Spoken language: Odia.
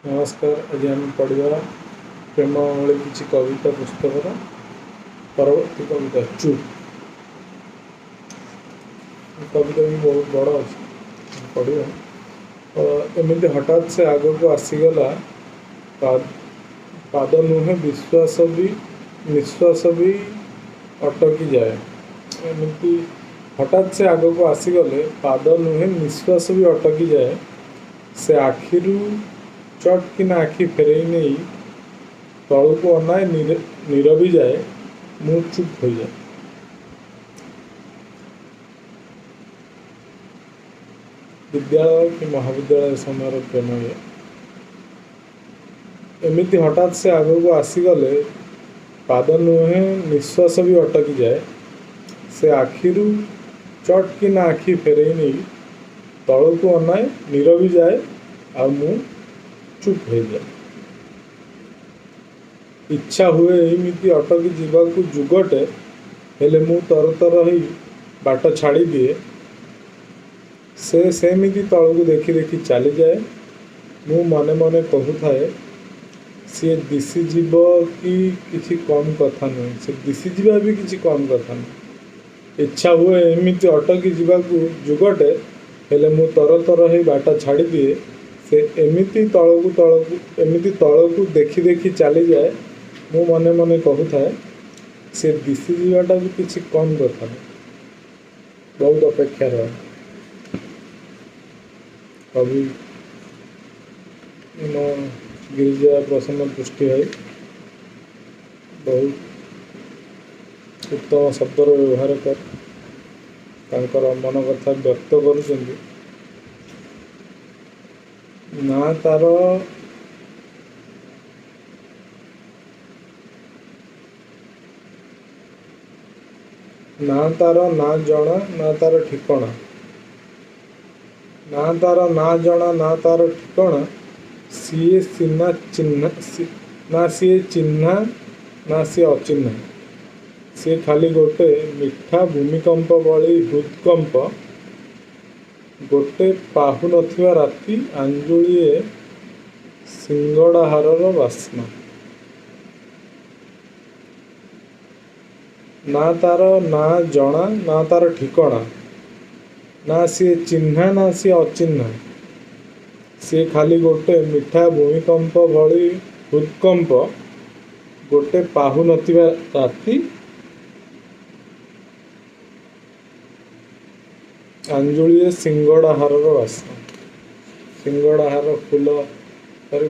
ନମସ୍କାର। ଆଜି ଆମେ ପଢ଼ିବା ପ୍ରେମ ଭଳି କିଛି କବିତା ପୁସ୍ତକର ପରବର୍ତ୍ତୀ କବିତା ଚୁପ୍। କବିତା ବି ବହୁତ ବଡ଼ ଅଛି, ପଢ଼ିବା। ଏମିତି ହଠାତ୍ ସେ ଆଗକୁ ଆସିଗଲା, ପାଦ ନୁହେଁ ବିଶ୍ୱାସ ବି ନିଶ୍ୱାସ ବି ଅଟକି ଯାଏ। ଏମିତି ହଠାତ୍ ସେ ଆଗକୁ ଆସିଗଲେ, ପାଦ ନୁହେଁ ନିଶ୍ୱାସ ବି ଅଟକି ଯାଏ। ସେ ଆଖିରୁ ଚଟ୍ କିନା ଆଖି ଫେରେଇ ନେଇ ତଳକୁ ଅନାଏ, ନିରବି ଯାଏ, ମୁଁ ଚୁପ୍ ହୋଇଯାଏ। ବିଦ୍ୟାଳୟ କି ମହାବିଦ୍ୟାଳୟ ସମୟର ପ୍ରେମ ଇଏ। ଏମିତି ହଠାତ୍ ସେ ଆଗକୁ ଆସିଗଲେ, ପାଦ ନୁହେଁ ନିଶ୍ୱାସ ବି ଅଟକି ଯାଏ। ସେ ଆଖିରୁ ଚଟ୍ କିନା ଆଖି ଫେରେଇ ନେଇ ତଳକୁ ଅନାଏ, ନିରବି ଯାଏ, ଆଉ ମୁଁ ଚୁପ୍ ହେଇଯାଏ। ଇଚ୍ଛା ହୁଏ ଏମିତି ଅଟକି ଯିବାକୁ ଯୁଗଟେ, ହେଲେ ମୁଁ ତରତର ହେଇ ବାଟ ଛାଡ଼ିଦିଏ। ସେ ସେମିତି ତଳକୁ ଦେଖି ଦେଖି ଚାଲିଯାଏ। ମୁଁ ମନେ ମନେ କହୁଥାଏ, ସିଏ ଦିଶିଯିବ କି କିଛି କମ୍ କଥା ନୁହେଁ। ସେ ଦିଶିଯିବା ବି କିଛି କମ୍ କଥା ନୁହେଁ। ଇଚ୍ଛା ହୁଏ ଏମିତି ଅଟକି ଯିବାକୁ ଯୁଗଟେ, ହେଲେ ମୁଁ ତରତର ହେଇ ବାଟ ଛାଡ଼ିଦିଏ। ସେ ଏମିତି ତଳକୁ ତଳକୁ ଏମିତି ତଳକୁ ଦେଖି ଦେଖି ଚାଲିଯାଏ। ମୁଁ ମନେ ମନେ କହୁଥାଏ, ସେ ଦିଶିଯିବାଟା ବି କିଛି କମ୍ କଥା ନୁହେଁ। ବହୁତ ଅପେକ୍ଷା ରହେ। କବି ମୋ ଗିରିଜା ପ୍ରସନ୍ନ ପୃଷ୍ଟି ଭାଇ ବହୁତ ଉତ୍ତମ ଶବ୍ଦର ବ୍ୟବହାର କରି ତାଙ୍କର ମନ କଥା ବ୍ୟକ୍ତ କରୁଛନ୍ତି। ନା ତାର ନା ତାର ନା ଜଣା ନା ତାର ଠିକଣା, ନା ତାର ନା ଜଣା ନା ତାର ଠିକଣା, ସିଏ ସିନା ଚିହ୍ନା, ନା ସିଏ ଚିହ୍ନା ନା ସିଏ ଅଚିହ୍ନା। ସିଏ ଖାଲି ଗୋଟେ ମିଠା ଭୂମିକମ୍ପ ଭଳି ହୃଦକମ୍ପ, ଗୋଟେ ପାହୁ ନଥିବା ରାତି, ଆଞ୍ଜୁଳିଏ ସିଙ୍ଗଡ଼ାହାରର ବାସ୍ନା। ନା ତାର ନା ଜଣା ନା ତାର ଠିକଣା, ନା ସିଏ ଚିହ୍ନା ନା ସିଏ ଅଚିହ୍ନା। ସିଏ ଖାଲି ଗୋଟେ ମିଠା ଭୂମିକମ୍ପ ଭଳି ହୃଦକମ୍ପ, ଗୋଟେ ପାହୁ ନଥିବା ରାତି, ଆଞ୍ଜୁଳିଏ ସିଙ୍ଗଡ଼ାହାରର ବାସ୍ନା। ସିଙ୍ଗଡ଼ାହାର ଫୁଲ